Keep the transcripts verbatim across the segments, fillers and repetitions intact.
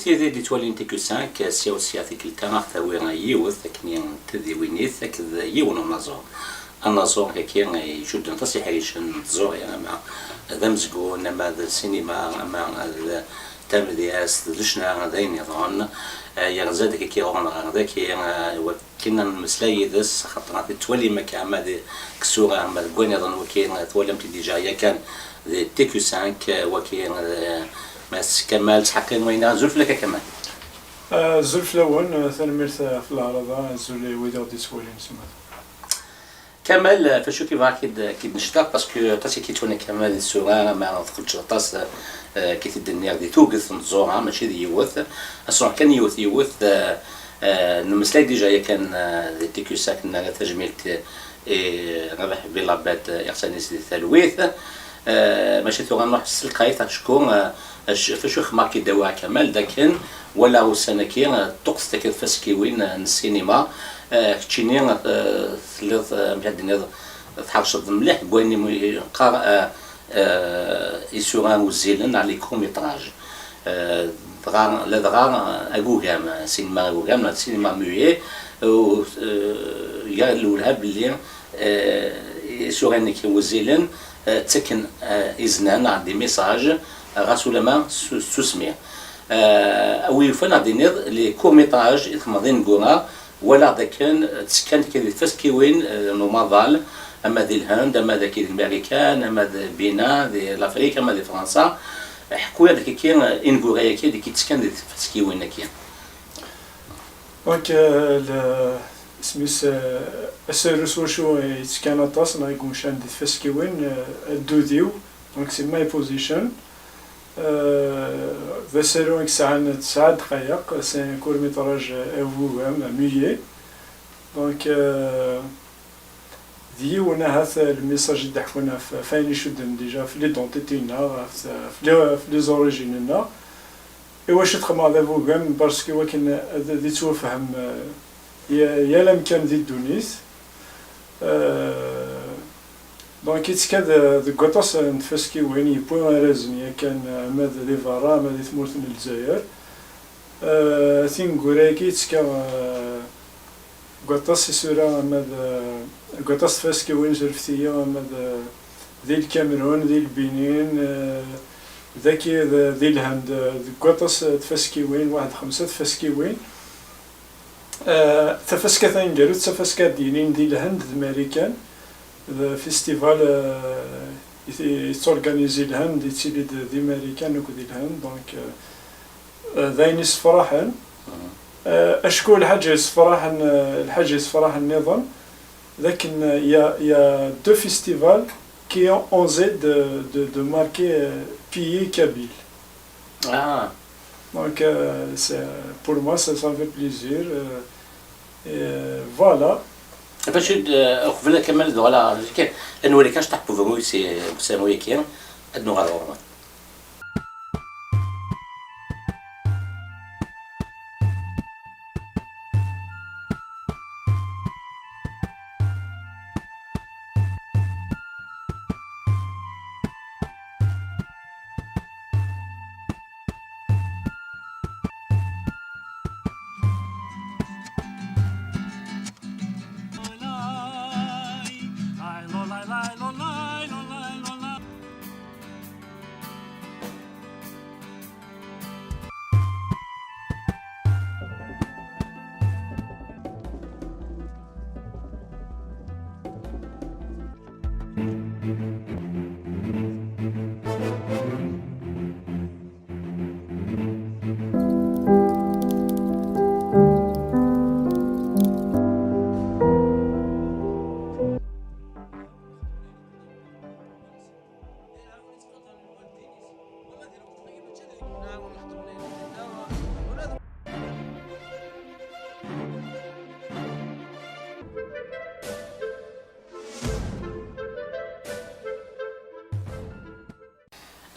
Tidi d-yettwalin T Q cinq, sya u sya tikkelt-a, ad aɣ-tawi yiwet akken n tdiwinit akked yiwen unaẓur. Anaẓur-agi icudden aṭas iḥricen n tẓuri, ama d amezgun, ama d sinima, ama d tamedyazt, d ccna, d ayen iḍen. Eh, yerza-d akka ɣur-neɣ dagi, eh, wakken ad nemmeslay yid-s, axaṭer ad t-twalim akka, ama deg tsura, ama deg wayen iḍen, wagi, eh, twalam-t-id déjà yakan di T Q cinq, eh, wagi, eh, Mass Kamal Sḥaqi Wayna, azul fell-ak a Kamal. Azul fell-awen, eh, tanemmirt, eh, ɣef leɛraḍa, azul i wid i ɣ-d-yettwalin s umata. Kamal, eh, f acu i bɣiɣ ad k-id-, ad k-id-necdeɣ, parce que aṭas i k-yettwanin Kamal di tsura, ama txeddceḍ aṭas, eh, eh, kif i d-nniɣ, di tuget n tẓura, mačči d yiwet. Ad sruḥ kan yiwet yiwet, eh, eh, nemmeslay déjà yakan, eh, di T Q cinq, nerra tajmilt, eh, i Rabaḥ Bilabad, eh, iɣsan-is di talwit. Eh, mačči tura nruḥ s telqayt, acku, eh, ac-, f acu xemmeɣ k-id-awiɣ a Kamal, d akken walaɣ ussan-agi, eh, ṭṭuqqet akka tfaskiwin, eh, n ssinima, eh, keččini, eh, telliḍ, eh, amek ad d-tiniḍ, tḥerceḍ mliḥ deg wayen i mu-, yeqqar, eh, eh, isura uzzilen, neɣ les courts métrages. Eh, dɣa, ladɣa, eh, agugam, eh, sinima agugam, neɣ sinima muet, u, eh, gar lwelha belli, eh, isura-nnek iwezzilen, eh, ttaken, eh, iznan, neɣ des messages, eh, ɣas ulama s, s tsusmi. Eh, a wi yufan ad d-tiniḍ, les courts métrages i txedmeḍ ineggura, walaɣ dakken ttekkan deg tfaskiwin, eh, n umaḍal, ama di Lhend, ama dagi di Marikan, ama di Bina, di Lafrik, ama di Fransa. Ḥku-yaɣ-d kiki, eh, ineggura-yagi deg yettekkan di tfaskiwin-agi. Donc, euh, le, isem-is, euh, asaru s wacu yettekkan aṭas neɣ i yumcan di tfaskiwin, euh, Addud-iw, donc c'est My Position. Euh, d asaru i yesɛan tesɛa ddqayeq, c'est un court métrage, euh, agugam, muet. Donc, euh, d yiwen ahat, euh, le message i d-ḥkun ɣef, ɣef ayen icudden déjà ɣef l'identité-nneɣ, ɣef, ɣef les, ɣef les origines-nneɣ. Iwacu txedmeḍ d abugam? Parce que wakken ad, ad yettwafhem, euh, ya-, yal amkan di ddunit. Euh, donc, yettekka d-, deg waṭas n tfaskiwin, yewwi arrazen yakan, ama d di berra, ama di tmurt n Lezzayer. Euh, tineggura-agi yettekka, euh, deg waṭas isura, ama d, deg waṭas tfaskiwin, surfet-iyi, ama d, di Lkamerun, di Lbinin, eh, daki d, di Lhend, eh, deg waṭas tfaskiwin, waḥed xemsa tfaskiwin. Eh, tafaska taneggarut d tafaska ad d-yinin di Lhend d Marikan, d festival, eh, i t-, i tettorganizi Lhend, yettili-d di Marikan akked di Lhend, donc, eh, Eh, d ayen yessefraḥen. Mhm. Eh, acku lḥaǧa yessefraḥen, eh, lḥaǧa yessefraḥen nniḍen, d akken, eh, il y a, il y a deux festivals qui ont osé de, de, de marquer, euh, pays kabyle. Ah. Donc, euh, c'est, pour moi, ça, ça me fait plaisir, euh, et voilà. Ɣef acu d-, eh, uqbel ad Kamal d-uɣaleɣ ɣer zik, ad nwali kan cṭaḥ n ubru si usamu-yagi, ad nuɣal ɣur-wen.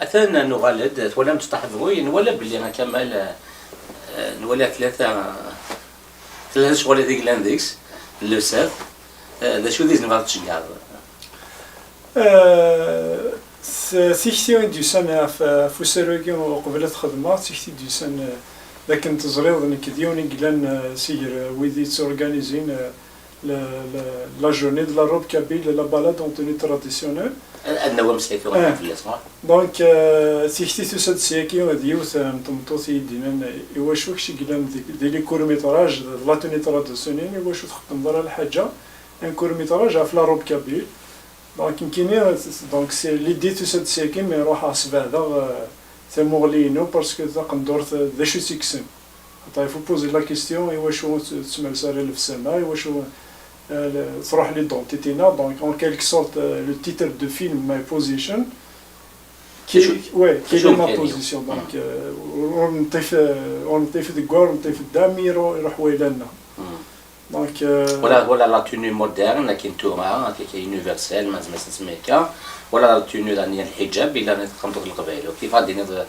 Atan nuɣal-d, twalam-tt ṭaḥ bɣuy, nwala belli a Kamal, eh, nwala tlata, tlata ccɣel i d-yellan deg-s, llebsat, eh, d acu d izen bɣa tceggɛeḍ? Eh, t-, tikti i d-yusan ɣef, ɣef usaru-agi uqbel ad t-xedmeɣ, d tikti i d-yusan, eh, D akken teẓriḍ, nekk d yiwen i yellan, eh, si gar, eh, wid yetturganizin, eh, la, la, la journée de la robe kabyle, la balade en tenue traditionnelle. Ad, ad nawi amsay tura. Eh. Fell-as, wa? Donc, eh, tikti tusa-d syagi d yiwet, eh, n tmeṭṭut i yi-d-yennan, eh, iwacu kečč i yellan di, di les courts-métrages, d la tenue traditionnelle, iwacu txeddmeḍ ara lḥaǧa, un court-métrage ɣef la robe kabyle. Donc, nekkini, donc, c'est l'idée tusa-d syagi, mais ruḥeɣ sbeɛdeɣ, eh, tamuɣli-inu, parce que taqendurt, eh, d acu i tt-yekksen? Attends, il faut poser la question, iwacu ur tettmals ara llebsa-nneɣ, iwacu, eh, le-, tṛuḥ l'identité-nneɣ, donc en quelque sorte, eh, le titre de film, My Position, qui, acu, ouais, quelle est ma position, donc, eh, ur, ur neṭṭif, eh, ur neṭṭif deg wa, ur neṭṭif da, mi iṛu-, iṛuḥ wayla-nneɣ. Donc, eh, voilà, voilà la tenue moderne, akken tura, akken universelle, ma nezmer ad nsemmi akka. Voilà la tenue, daɣen, n lḥiǧab, illa n tmeṭṭut n Leqbayel. Kif ad d-tiniḍ,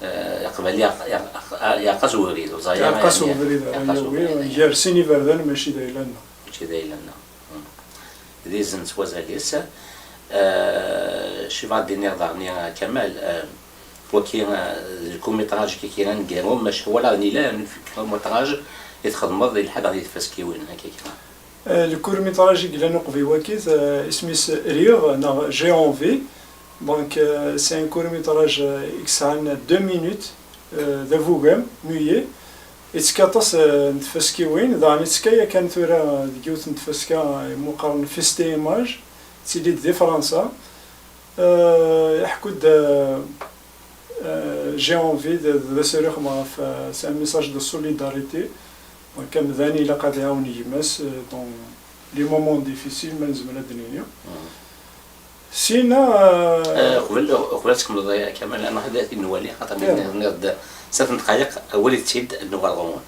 eh, Aqbayli, yeɛreq-as ubrid, ur ẓerreɣ ara, yeɛreq-as ubrid, yeɛreq-as ubrid, gar sin iberdan, mačči d ayla-nneɣ. Mačči d ayla-nneɣ. Hmm. D izen s wazal-is. Eh, acu bɣiɣ ad d-iniɣ daɣen, a Kamal, eh, wagi, eh, d lkurmiṭraj kiki aneggaru, maca walaɣ nila n lkurmiṭraj i txedmeḍ, yelḥa daɣen di tfaskiwin, akka kra. Eh, lkurmiṭraj i yellan uqbel wagi, eh, isem-is Riɣ, neɣ J'ai envie. Donc, euh, c'est un court-métrage, euh, i yesɛan deux minutes, euh, d abugam, muet. Yettekka aṭas, euh, n tfaskiwin, daɣen yettekka yakan tura, euh, deg yiwet n tfaska, euh, i qqaren Feste Image, tettili-d di Fransa. Euh, iḥekku-d, euh, euh, J'ai envie, d, d asirixem ɣef, euh, c'est un message de solidarité. Donc, amdan ilaq ad iɛawen gma-s, euh, dans les moments difficiles, ma nezmer ad d-nini. Sina, eh, eh, qbel, qbel ad tkemmleḍ, a Kamal, ad nruḥ ad t-id-nwali, xaṭer mi tenniḍ-d snat n ddqayeq, walit-tt-id, ad nuɣal ɣur-wen.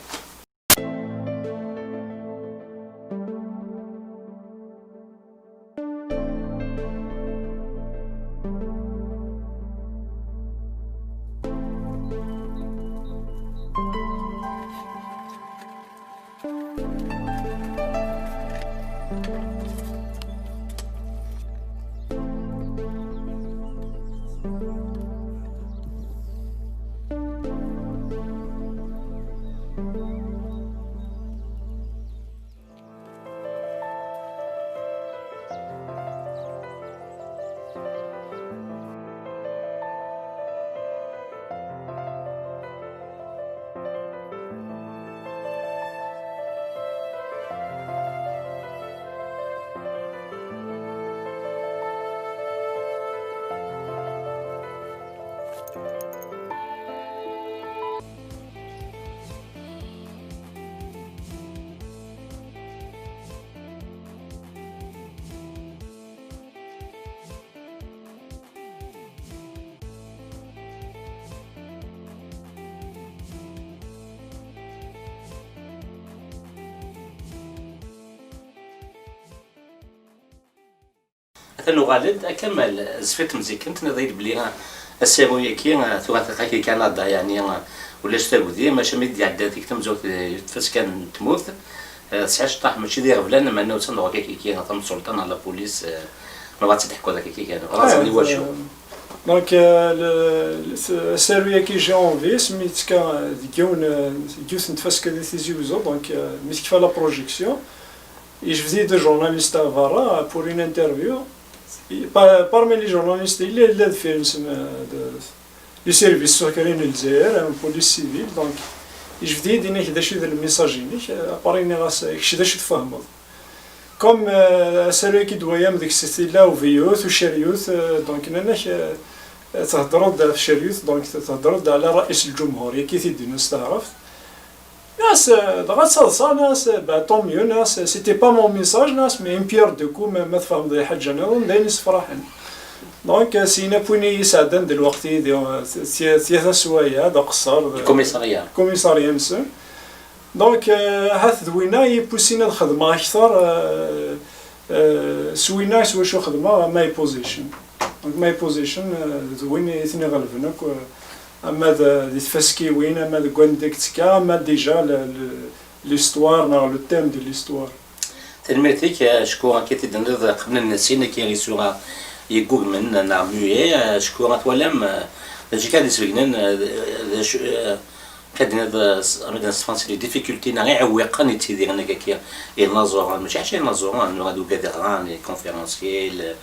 Atan uɣal-d, a Kamal, zfiṭ mziken, tenniḍ-iyi-d belli, ah, asaru-agi, ah, tura tlaq-ak di Kanada, yeɛni, ah, ulac tagdi, maca mi d-iɛedda tik tamezwarut, eh, tfaska n tmurt, eh, tesɛa cṭaḥ, mačči d iɣeblan, meɛna usan-d ɣur-k akka, tamsulta neɣ la police, eh, ma bɣa ad tt-id-teḥkuḍ akka kan, bɣa ad ẓren iwacu. Donc, euh, le, le, ce, asaru-agi J'ai envie, mi yettekka, euh, deg yiwen, euh, deg yiwet n tfaska di Tizi Uzzu, donc, euh, mi tekfa la projection, yejbed-iyi-d un journaliste ɣer berra pour une interview. Pa-, parmi les journalistes, yella, yella deffir-nsen, euh, de, du service secret n Lezzayer, un police civil, donc, yejbed-iyi-d, yenna-k d acu i d le message-inek, euh, après nniɣ-as, kečč d acu tfehmeḍ? Comme, euh, asaru-agi d wayam deg-s tella ubiyut, uceryut, euh, donc, nnan-ak, euh, theddreḍ-d ɣef tceryut, donc, theddreḍ-d ɛla Ṛṛais Lǧumhur, akka i t-id-yenna s taɛrabt. Nnan-as, euh, dɣa d taḍsa, nnan-as, euh, bah, tant mieux, nnan-as, euh, c'était pas mon message, nnan-as, mais une pierre deux coups, ma, ma tfehmeḍ lḥaǧa nniḍen, d ayen yessefraḥen. Donc, euh, syin akk win i yesɛeddan d lweqt yid-i, euh, tya-, tyata s waya, d aqeṣṣer, d le commissariat. Commissariat-nsen. Donc, euh, ahat d winna i yi-pussin ad xedmeɣ akter, euh, euh, s winna s wacu xedmeɣ My Position. Donc, My Position, euh, d win i ten-iɣelben akk, euh, ama d, di tfaskiwin, ama deg wanda i yettekka, ama déjà le, le, l'histoire, neɣ le thème de l'histoire. Tanemmirt-ik, eh, acku akka i t-id-tenniḍ qbel n sin akka isura yeggugmen neɣ muet, eh, acku ad twalam, eh, d acu kan ad d-isbegnen, eh, d, d acu, eh, Ad d-niniḍ, eh, s-, ad d-nessefɣen les difficultés neɣ iɛewwiqen i ttidiren akka, inaẓuren, mačči ḥaca inaẓuren, ad ugadeɣ les conférenciers, les,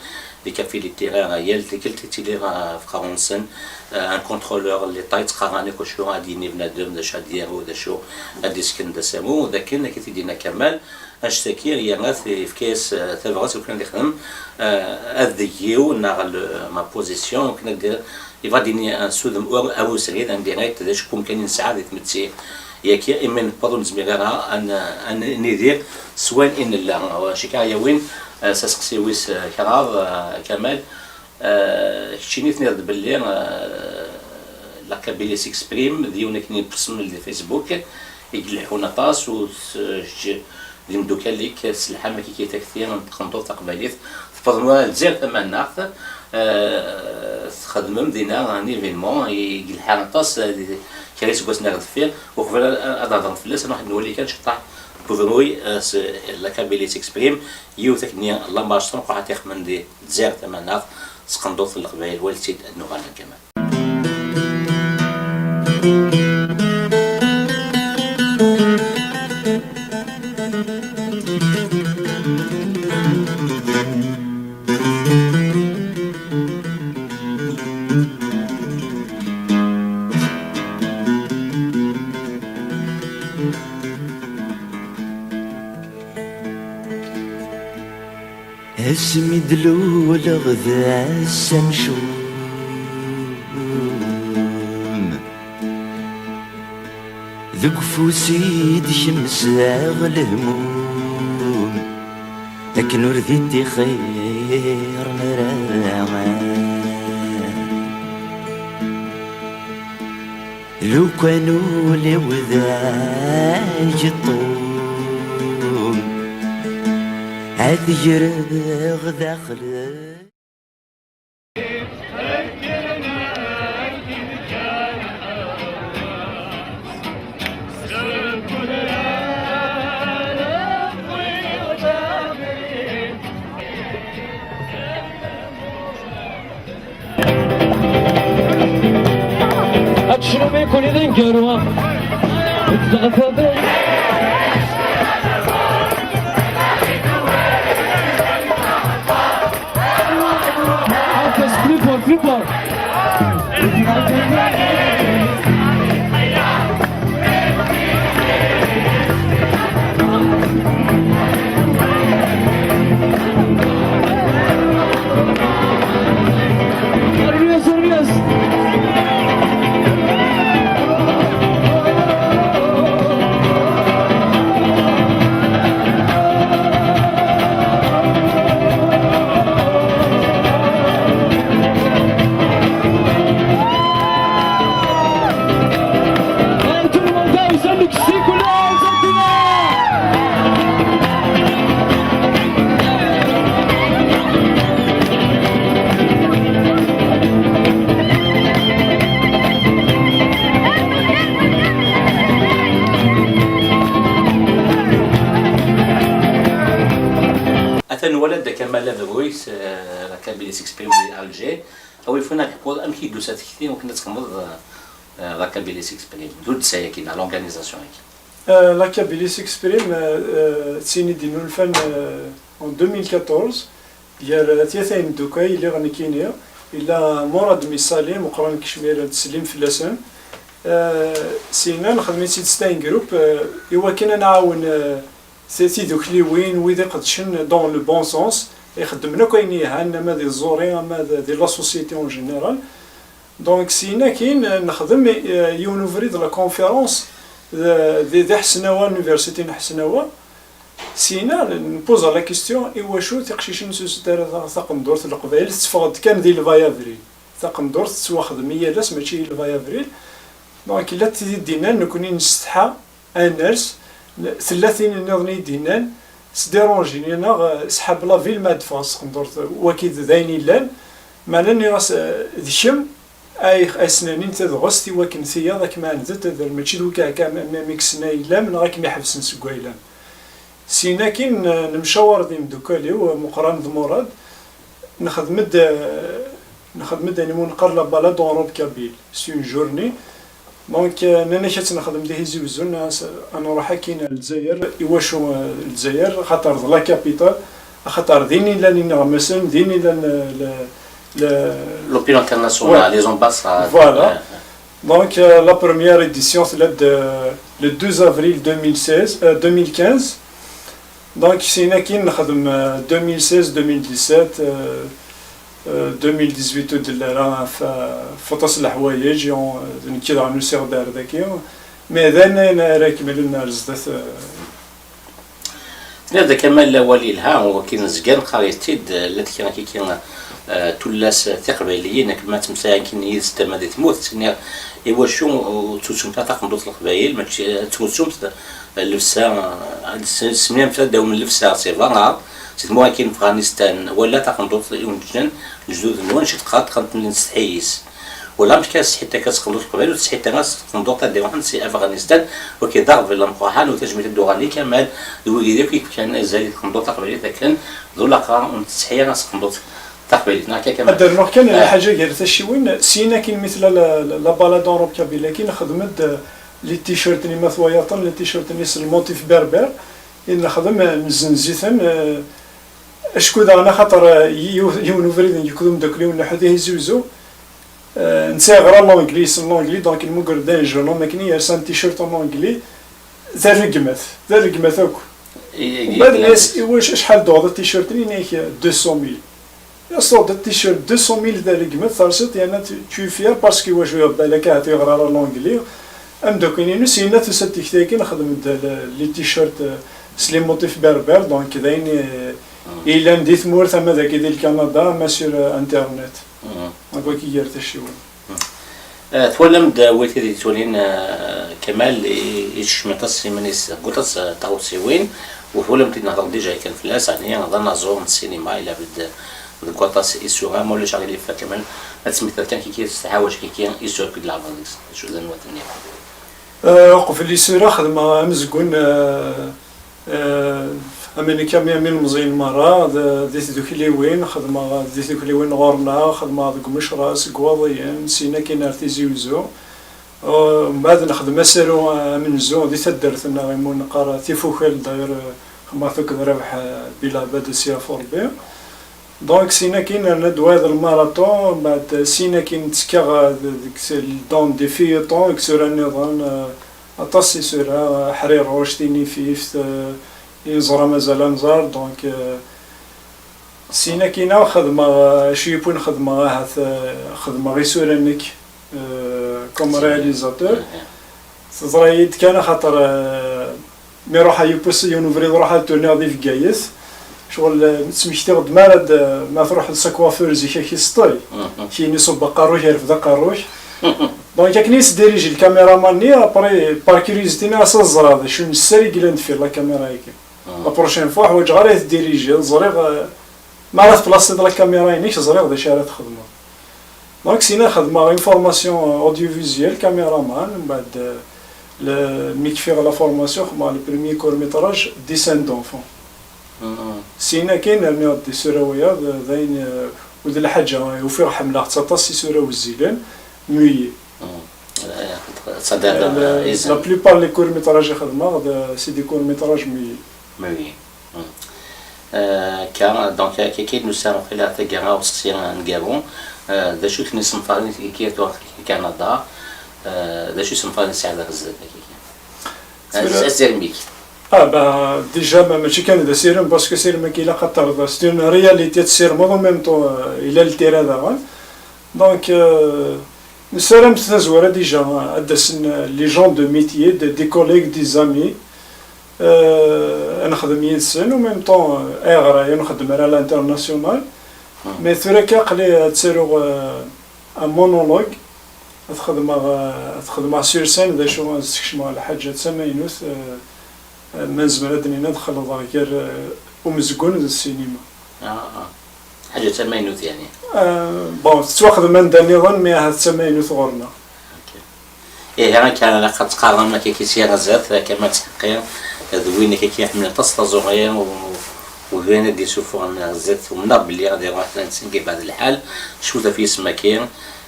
les cafés littéraires, yal tikkelt i ttiliɣ, eh, ɣef uqerru-nsen, eh, un contrôleur, les tailles ttqarran akk acu ad d-yini bnadem, d acu ad d-yaru, d acu ad d-yesken d asaru, d akken akka i t-id-yenna Kamal, annect-agi yerna-t, yefka-yas, eh, tabɣest akken ad yexdem, eh, adeg-iw neɣ le, ma position, akken ad d-, yebɣa ad d-yini, eh, ssudem ur, awsrid, en direct, d acu n wemkan i nesɛa di tmetti-agi, imi newweḍ ur nezmir ara ad n-, ad n-, nidir s wayen i nella. Wa, acu akka yawin, eh, s aseqsi wis, eh, kraḍ, eh, Kamal, eh, keččini tenniḍ-d belli, eh, la Kabylie s'exprime d yiwen akken i personel di Facebook i ileḥḥun aṭas, u t-, kečč d imeddukal-ik, s lḥama-k i takti n tqendurt taqbaylit, tewwḍem ɣer Lezzayer tamaneɣt, eh, txedmem dinna un événement i yelḥan aṭas, eh, di kra iseggasen ar deffir, uqbel ad, ad hedren fell-as, ad nruḥ ad nwali kan ciṭṭaḥ n ubruy, eh, s la Kabylie s'exprime, yiwet akken n la marche tameqqrant i xedmen di Lezzayer tamaneɣt, s tqendurt n Leqbayel, wali-tt-id ad nuɣal ɣer Kamal. Asmi d-luleɣ d ass amcum, deg ufus i d-kemseɣ lehmum, akken ur d-ittixir ara. Lukan ul-iw d ageṭṭum, ad greɣ daxel. Ad tecnum i kul d aneggaru-a. Dɣa taḍi. Plus fort, plus fort. Atan nwala-d Kamal Abruyt, eh, la Kabylie s'exprime di Alger. A wi yufan ad d-teḥkuḍ amek i d-tusa tekti akken ad txedmeḍ, eh, eh, la Kabylie s'exprime, d tuddsa-agi neɣ l'organisation-agi? Eh, la Kabylie s'exprime, eh, eh, d tin i d-innulfan, eh, en deux mille quatorze, gar, eh, tlata imeddukal, lliɣ nekkini, yella Murad Missali, Meqran Kecmir, ad d-slim fell-asen. Eh, sina nexdem-itt-id s un groupe, eh, i wakken ad nɛawen, eh, ti-, tidukliwin, wid iqeddcen dans le bon sens, ixeddmen akk ayen yelhan, ama di tẓuri, ama d-, di la société en général. Donc, syin akkin, eh, nexdem, eh, yiwen ubrid de la conférence, eh, di, di Ḥesnawa, l'université n Ḥesnawa. Syin, npoza la question, i wacu tiqcicin ur ssusut ara ta-, taqendurt n Leqbayel, tetteffeɣ-d kan di lvay avril. Taqendurt tettwaxdem yal ass, mačči i lvay avril. Donc, llant tid i d-yennan, nekkni nessetḥa, ad ners, n-, tella tin nniḍen i d-yennan, sdéranjin-aneɣ, eh, sḥab la ville ma ad d-teffeɣ s tqendurt, waki d, d ayen yellan, meɛna nniɣ-as, eh, d kemm ay, ay s-nanin tadɣest i wakken tiyaḍ ad kem-ɛandet, ad, mačči d wiki akka am, am, am i yesna ayla-m neɣ ad kem-iḥebsen seg wayla-m. Syin akkin, eh, nemcawaṛ d imeddukal-iw, eh, Meqran d Murad, nexdem-d, eh, nexdem-d ayen umi neqqar la balade en robe kabyle, c'est une journée, Donc, euh, nnan-ak ad tt-nexdem di Tizi Uzzu, nnan-as ad nruḥ akkin ar Lezzayer. Iwacu, euh, Lezzayer? Xaṭer d la capitale, axaṭer din i llan ineɣmasen, din i llan, euh, le, le, L'opinion internationale, Ouais. Les ambassades. Voilà. Ouais. Donc, euh, la première édition, c'est là de, le douze avril deux mille seize, euh, deux mille quinze. Donc, c'est une qui nous a deux mille seize, deux mille dix-sept, euh, euh, deux mille dix-huit, au delà, là, enfin, faut se la voyager, on, euh, une qui dans le sert d'Ardakion. Mais then, on a récupéré une arzdate, euh, Tenniḍ-d Kamal awal yelha, wakin nezga neqqar-it-id, llant kra kiki, eh, tullas tiqbayliyin, akken ma ttmeslayen akin yid-s tama di tmurt, ttiniɣ, iwacu ur tettusemt ara taqendurt n leqbayel, mačči ad tmusemt llebsa, eh, semmiyamt ad dawem llebsa si berra, si tmura akin Afɣanistan, wala taqendurt i wen-ǧǧan lejdud-nwen, ci teqqar, teqqar-d nettsetḥi yis. Wala amek ara tessetḥiḍ akka s tqendurt n leqbayel, ur tessetḥiḍ ara s tqendurt ad d-iruḥen si Afɣanistan, wagi d aɣbel ameqqran, u tajmilt ad d-tuɣal i Kamal d wigad akk i yefkan azal i tqendurt taqbaylit akken d ulaqa ur nettsetḥi ara s tqendurt taqbaylit. Neɣ akka Kamal? Ad d-rnuɣ kan Ah. Lḥaǧa gar tacciwin, syin akin mi tella la, la, la balade en robe kabyle akin, nexdem-d, euh, les t-shirts-nni ma twalaḍ-ten, les t-shirts-nni s lmotif berbère, i nexdem, euh, nzenz-iten, euh, acku daɣen axaṭer, euh, yiw-, yiwen ubrid n yekd umeddakel-iw n Ḥudi Tizi Uzzu, euh, netta yeɣra l'anglais, yessen l'anglais, donc yemmuger-d un jeune homme akken yersa un t-shirt en anglais, d arregmat, d arregmat akk. I- i- Mbeɛd i- nnan-as, iwacu, acḥal d-tuɣeḍ t-shirt-nni? Yenna-ak deux cent mille. As tuɣeḍ t-shirt deux cent mille d arregmat, tersiḍ, yerna tu, tu es fier parce que iwacu, balak ahat yeɣra ara l'anglais. Ameddakel-inu, syin tusa-d tikti-agi, nexdem-d le, les t-shirts, euh, s les motifs berbères, donc d ayen, euh, yellan di tmurt, ama dagi di Lkanada, ama sur, euh, internet. Mhm. Donc wagi gar tacciwin. Eh, twalam-d, eh, wid i d-yettwalin, eh, Kamal i, i yecmen aṭas iman-is deg waṭas, eh, taɣawsiwin, u twalam-t-id nehḍer déjà kan fell-as, ɛni d anaẓur n ssinima, yella deg, deg waṭas isura, ma ulac aɣilif a Kamal, ad tesmektiḍ kan kiki s tḥawact kiki isura akked leɛmer-is, acu d anwa-ten-nni? Euh, uqbel isura xedmeɣ amezgun, euh, euh, am nekk am, am ilemẓiyen merra, d, di tdukliwin, xedmeɣ di tdukliwin ɣur-neɣ, xedmeɣ deg Umecras, deg Iwaḍiyen, syin akin ar Tizi Uzzu. Euh, mbeɛd nexdem asaru, euh, amenzu di taddart-nneɣ imu neqqar Tifukal, d'ailleurs, euh, xedmeɣ-t akked Rabeḥ, euh, Bilɛbad, ad s-yeɛfu Rebbi. Donc, syin akin nerna-d wayeḍ lmaraṭun, mbeɛd syin akin ttekkaɣ, euh, deg, deg, dans des feuilletons, deg isura nniḍen, euh, aṭas isura, euh, Ḥriruc, Tinifift, euh, i neẓra mazal ad nẓer, donc, euh, syin akin xedmeɣ, euh, acu yewwin xedmeɣ ahat, euh, xedmeɣ isura nekk, euh, comme réalisateur. Teḍra-yi-d kan axaṭer, euh, mi ruḥeɣ yiwwas yiwen ubrid ruḥeɣ ad turniɣ di Bgayet. Ccɣel, euh, smektiɣ-d mi ara d, ma truḥeḍ s akwafur zik ak-iseṭṭel. Kini ṣubb aqerru-k, yerfed aqerru-k. Donc akken i s-dirige lkamiraman-nni, après, par curiosité, nniɣ-as ad ẓreɣ d acu n sser i yellan deffir la caméra-agi. La prochaine fois, ḥwaǧeɣ ara i tdirijiḍ, ẓriɣ, euh, mi ara tplaṣiḍ la caméra-inek, ẓriɣ d acu ara txedmeḍ. Donc, syin xedmeɣ une formation audiovisuelle, caméraman, mbeɛd, euh, le, mi kfiɣ la formation, xedmeɣ le premier court métrage, Dessin d'enfant. Syin akin, rniɣ-d isura wiyaḍ, d, d ayen, euh, u d lḥaǧa, ufiɣ ḥemmleɣ-tt aṭas isura wezzilen, muets. Ttadar La, la plupart les courts métrages i xedmeɣ, d, c'est des courts métrages muets. Muets. Akka, donc, akka i d-nusa, waqila, taggara useqsi aneggaru, eh, d acu-ten yisenfaren i tgikir tura di Kanada, eh, d acu isenfaren i tesɛiḍ ar zdat, akka? Tura- Asirem-ik. Ah, ben, déjà, ma, mačči kan d asirem, parce que asirem-agi ilaq ad terreḍ, c'est une réalité, ad tessirmeḍ, en même temps, euh, ila le terrain daɣen. Donc, euh, nessaram s tazwara, déjà, ad d-asen, euh, les gens de métier, de, des collègues, des amis, euh, ad nexdem yid-sen, en même temps, euh, ayɣer ur nxeddem ara à l'international. Mais tura akka aql-i ad ttaruɣ, euh, un monologue, ad xedmeɣ, euh, ad xedmeɣ sur scène, d acu, ad skecmeɣ lḥaǧa d tamaynut, euh, euh, ma nezmer ad d-nini ad xelḍeɣ gar, euh, umezgun d ssinima. Ah, ah. Ḥaǧa d tamaynut, yeɛni? Euh, bon, tettwaxdem anda nniḍen, mais ahat d tamaynut ɣur-neɣ. Ihi, akka ilaq ad teqqarem akka ki sya ɣer zdat, akka ma ttḥeqqi d win akka ki iḥemmlen aṭas taẓuri, u, u d win ad d-isuffɣen ɣer zdat, umneɣ belli ad iruḥ ad tt-ngi bɛed lḥal, cwet ɣef yisem-agi,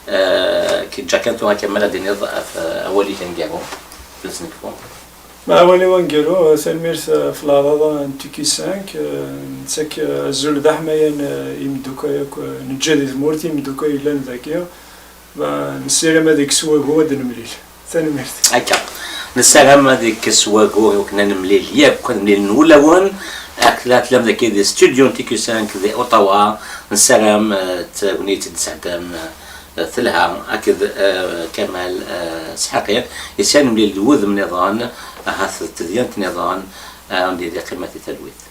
K-yeǧǧa kan tura Kamal ad d-tiniḍ ɣef wawal-ik aneggaru, fell-as nekfu. Ma awal-iw aneggaru, tanemmirt ɣef leɛraḍa n T Q cinq, nettak azul d aḥmayan i imeddukal akk neǧǧa di tmurt, i imeddukal yellan dagi. Ma nessaram ad ikkes wagu ad d-nemlil. Tanemmirt. Akka. Nessaram ad ikkes wagu i wakken ad nemlil yakk, ad mlilen wulawen. Ak-, la tellam dagi di studio n T Q cinq di Ottawa. Nessaram, eh, tagnit i d-tesɛeddam, eh, telha akked, eh, Kamal, eh, Sḥaqi. Issa nemlil d wudem niḍen, ahat d tedyant niḍen, eh, anda i d iqima di talwit.